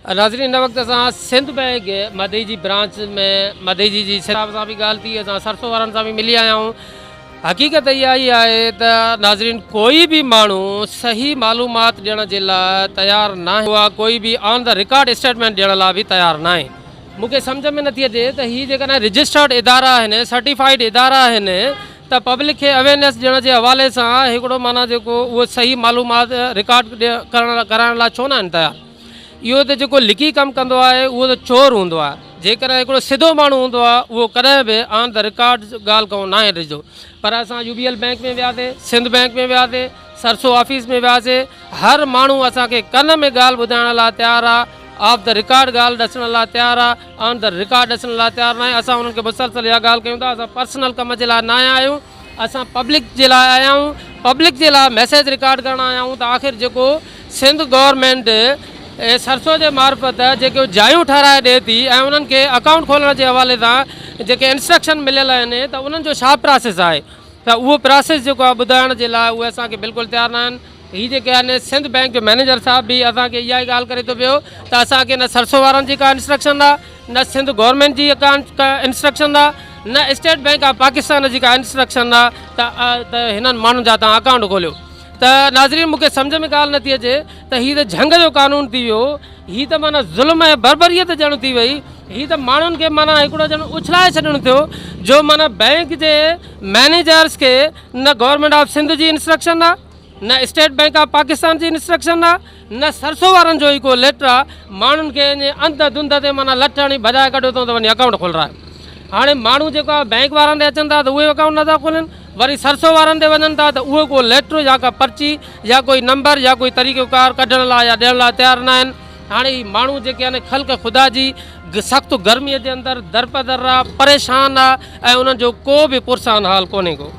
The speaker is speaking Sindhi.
ناظرين هن وقت اسان سنڌ بئنڪ مدئي جي برانچ ۾ مدئي جي جي صاحب سان به ڳالهه ٿي، اسان سرسو وارن سان به ملي آيا آهيون. حقيقت اها ئي آهي ته ناظرين ڪوئي به ماڻهو صحيح معلومات ڏيڻ جي لاء تيار ناهي، اها ڪوئي به آن the record statement ڏيڻ لاء به تيار ناهي. مون کي سمجهه ۾ نٿي اچي ته هي جيڪڏهن رجسٽرڊ ادارا آهن، سرٽيفائيڊ ادارا آهن ته پبلڪ کي اويئرنيس ڏيڻ جي حوالي سان هڪڙو معنيٰ جيڪو اهو صحيح معلومات رڪارڊ ڪرڻ ڪرائڻ لاء ڇو ناهن تيار؟ اهو ته جيڪو لڪي ڪم ڪندو آهي اهو ته چور هوندو آهي، جيڪڏهن هڪڙو سڌو ماڻهو هوندو آهي اهو ڪڏهن به آن the record ڳالهه کان ناهي ڊڄندو. پر اسان يو بي ايل بئنڪ ۾ وياسي، سنڌ بئنڪ ۾ وياسي، سرسو آفيس ۾ وياسي، هر ماڻهو اسان کي ڪن ۾ ڳالهه ٻڌائڻ لاء تيار آهي، آف the record ڳالهه ڏسڻ لاء تيار آهي، آن the record ڏسڻ لاء تيار ناهي. اسان انهن کي مسلسل اها ڳالهه ڪيون ٿا اسان پرسنل ڪم جي لاء ناهي آيا آهيون، اسان پبلڪ جي لاء آيا آهيون، پبلڪ جي لاء ميسيج رڪارڊ ڪرڻ آيا آهيون ته آخر جيڪو سنڌ گورنمينٽ سرسو جي معرفت جيڪي جايون ٺهرائي ڏئي ٿي ۽ انهن کي اڪائونٽ کولڻ جي حوالي سان جيڪي انسٽرڪشن مليل آهن ته انهن جو ڇا پراسيس آهي ته اهو پراسيس جيڪو آهي ٻڌائڻ جي لاء اهي اسان کي بلڪل تيار نه آهن. هي جيڪي آهن سنڌ بئنڪ جو مئنيجر صاحب به اسان کي اها ئي ڳالهه ڪري ٿو پيو ته اسان کي نه سرسو وارن جي ڪا انسٽرڪشن آهي، نه سنڌ گورنمينٽ جي ڪا انسٽرڪشن آهي، نه اسٽيٽ بئنڪ آف پاڪستان جي ڪا انسٽرڪشن آهي ته هنن ماڻهن جا توهان اڪائونٽ کوليو. ته ناظرين مون کي سمجهه ۾ ڳالهه نٿي اچي ته هي ته جهنگ جو قانون ٿي ويو، هي ته معنيٰ ظلم ۽ بربريت ڄڻ ٿي وئي، هي ته ماڻهن کي معنيٰ هڪڙو ڄڻ اڇلائي ڇڏڻ ٿيو جو معنيٰ بئنڪ جي مئنيجرس کي نه گورنمينٽ آف سنڌ جي انسٽرڪشن آهي، نه اسٽيٽ بئنڪ آف پاڪستان جي انسٽرڪشن آ، نه سرسو وارن جو ئي ڪو ليٽر آ، ماڻهن کي ائين انڌ ڌنڌ تي معنيٰ لٺ هڻي ڀڄائي ڪڍيو اٿئون ته وڃي اڪائونٽ کولرايو. هاڻي ماڻهو جيڪو آ بئنڪ وارن ڏي اچن ٿا ته اهي اڪائونٽ نٿا کولين، وري سرسو وارن ڏي وڃن ٿا ته اهو ڪو ليٽر يا ڪا پرچي يا ڪوئي نمبر يا ڪوئي طريقو ڪار ڪڍڻ لاء يا ڏيڻ لاء تيار ناهن. هاڻي هي ماڻهو جيڪي آهن خلق خدا جي سخت گرمي جي اندر درپدر آ، پريشان آ ۽ انهن جو ڪو به پرسان حال ڪونهي ڪو.